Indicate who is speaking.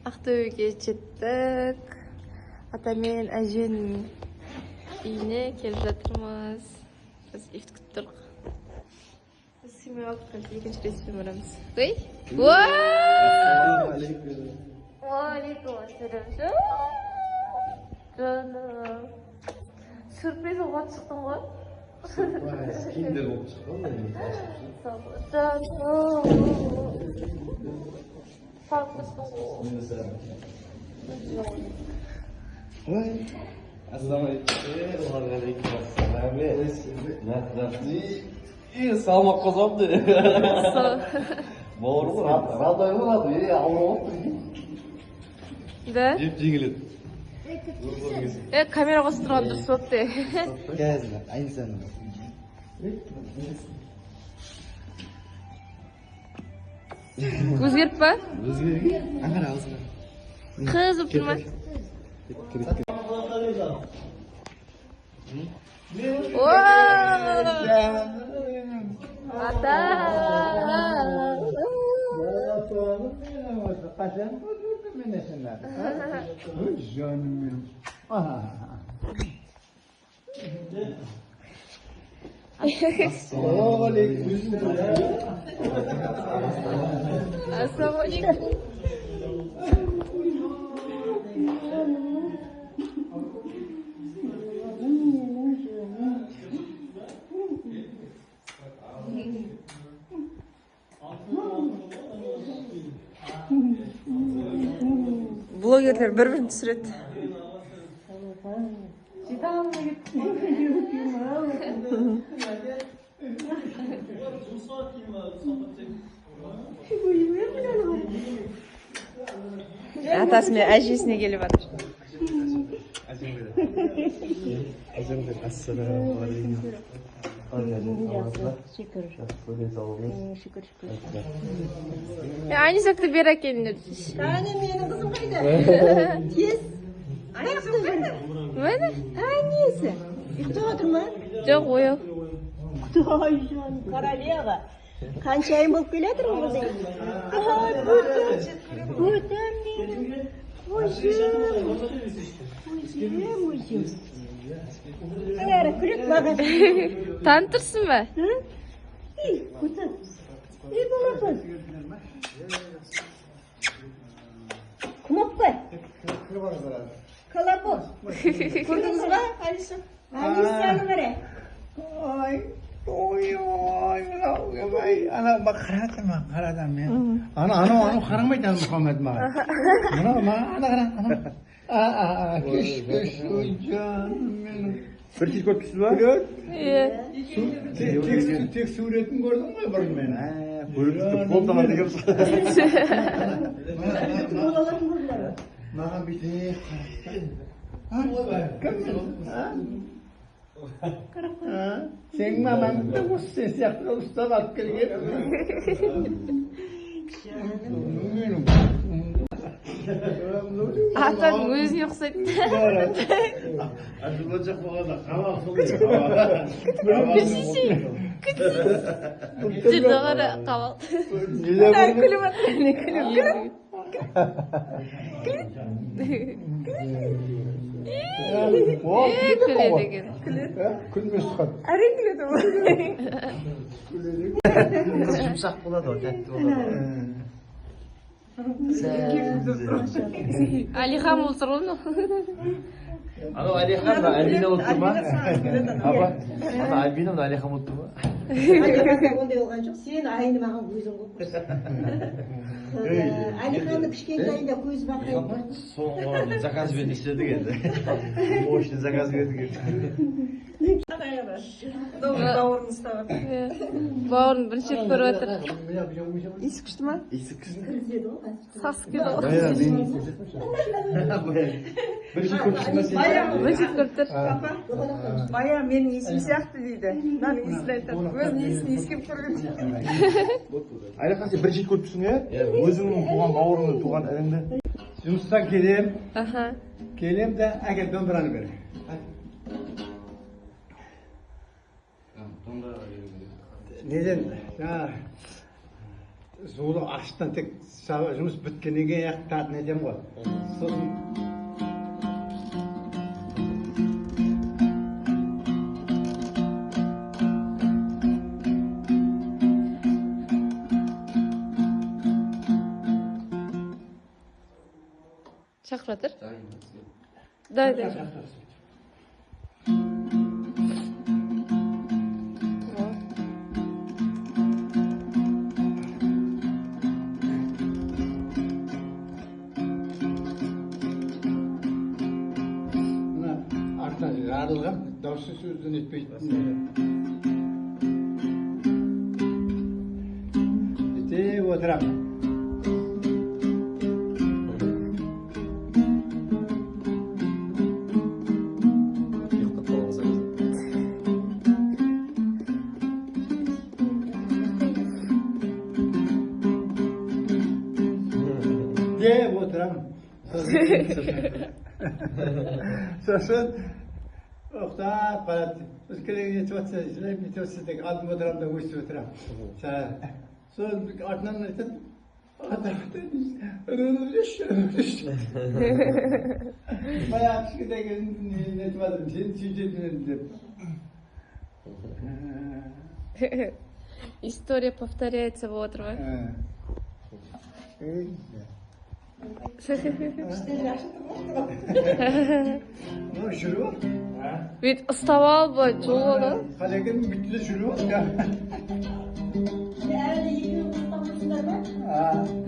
Speaker 1: Ақтөбеге жеттік. Ата мен әженің үйіне келіп жатырмыз. Біз лифт күтіп тұрмыз. Біз сыймай қалдық, қазір екінші рейспен барамыз. Ой! Уағалейкум ассалам. Жаным. Сюрприз оған шықтың ғой?
Speaker 2: Киндер болып шықты ғой.
Speaker 1: Жаным.
Speaker 2: Ой. Ассалаумағалейкум. Ассалам. Салмақ қозғапты. Бауыр ғой, радай ғой, радай. Ауыр болып.
Speaker 1: Да?
Speaker 2: Жеп жеңіледі.
Speaker 1: Камера қосып тұрған дұрыс болыпты.
Speaker 2: Қазір, айнсаның.
Speaker 1: Өзгеріп па?
Speaker 2: Өзгерген. Аңғара аузына.
Speaker 1: Қыз болып тұр ма? Ата!
Speaker 3: Қашан көрдім мен сені? Ой, жаным менің. Ассалаумағалейкум.
Speaker 1: Ассалаумағалейкум.
Speaker 4: Блогерлер бір-бірін түсіреді.
Speaker 1: Жете алмай кеттім.
Speaker 4: Атасы мен әжесіне келіп жатыр.
Speaker 2: Әжеңдер, ассалаумағалейкум.
Speaker 5: Шүкір. Шүкір, шүкір.
Speaker 1: Анисакты бері әкеліңдер.
Speaker 5: Қане менің қызым қайда? Тез. Аяқты жүр.
Speaker 1: Міне?
Speaker 5: Әнесі. Ұйықтап отыр ма?
Speaker 1: Жоқ, ояу.
Speaker 5: Құдай жаным, королева. Қанша айым болып келе жатыр ғой бұл? Ай, бөтен. Бөтен менің. Қожым. Қожым, қожым. Ана күледі маған.
Speaker 1: Танып тұрсың ба?
Speaker 5: Ей, бөтен. Ей, балапан. Кнопка. Колобок.
Speaker 4: Көрдіңіз ба, Алиса?
Speaker 5: Алисаны қара.
Speaker 3: Ой, ой, ой, мынау, ой, ана қарады маған, қарады мен. Ана, анау, анау қарамайды ана Мұхаммед маған. Мынау маған, ана қара, ана. А, кеш, кеш, ой, жаным менің.
Speaker 2: Бір кез көріп тұрсыз ба?
Speaker 3: Күледі.
Speaker 1: Иә.
Speaker 3: Тек суретін көрдім ғой бұрын мен.
Speaker 2: Көріп тұрып қолдаған екенбіз.
Speaker 3: Маған бүйтіп қарайды. Кім мен? Сенің мамаң да осы сен сияқты ұстап алып келген. Менің.
Speaker 1: Атаның өзіне ұқсайды.
Speaker 2: Әзірбайжан болғанда қабақ сол.
Speaker 1: Күлсейші. Жүрді қара қабақ.
Speaker 4: Күліп жатыр, не күліп, күліп.
Speaker 1: Күледі екен.
Speaker 3: Күлмес шығады.
Speaker 4: Әрең күледі ол.
Speaker 2: Қыз жұмсақ болады ғой, тәтті болады.
Speaker 1: Алихан болып тұр ғой мынау.
Speaker 2: Анау Алихан ба, Альбина болып тұр ма? Апа, ана Альбина, мына Алихан болып тұр ма?
Speaker 5: Ондай болған жоқ. Сен айны маған көзің қойып қойсың. Әлиханның кішкентайында көзі бақырайып.
Speaker 2: Соңғы заказ берді істедік енді. Мощный заказ бердік енді.
Speaker 4: Бауырын ұстап жатыр.
Speaker 1: Бауырын бірінші рет көріп жатыр.
Speaker 4: Иісі күшті ма?
Speaker 2: Иісі күшті.
Speaker 5: Кіргізеді ғой қазір.
Speaker 1: Сасып кетті ғой.
Speaker 2: Бірінші көріп тұрсың ба сен?
Speaker 1: Бірінші рет көріп тұр.
Speaker 4: Бая менің иісім сияқты дейді. Мынаның иісін айтады. Өзінің иісін иіскеп көрген.
Speaker 2: Әлихан, сен бірінші рет көріп тұрсың, иә? Өзіңнің туған бауырыңды, туған ініңді.
Speaker 3: Жұмыстан келем,
Speaker 1: Аха.
Speaker 3: келем де әкел домбыраны бер. Неден жаңа Зулы аштан тек жұмыс біткеннен кейін ақ татын етемін ғой. Сосын
Speaker 1: Шақырып жатыр. Давай, давай. О.
Speaker 3: Мына артынан жарылған дауысы сөзден етпейтін. Бүйтіп отырамын.
Speaker 2: Ұйықтап қалған сол кезде.
Speaker 3: Деп отырамын. Сосын ұйықтап қалады. Сосын керек нетіп жатса, жылап нетіп жатса, тек алдым отырамын да өстіп отырамын. Сосын артынан айтады, ата, баяғы кішкентай кезімде нетіп жатырмын, сені сөйтетін едім деп.
Speaker 1: История повторяется болып отыр ғой.
Speaker 3: Ей, мынау жүріп ал.
Speaker 1: Бүйтіп ұстап алып былай жұлып алады.
Speaker 3: Қалекең бүйтті де жүріп ал.
Speaker 5: Әлі екеуің ұйықтап тұрсыңдар ма?
Speaker 3: А.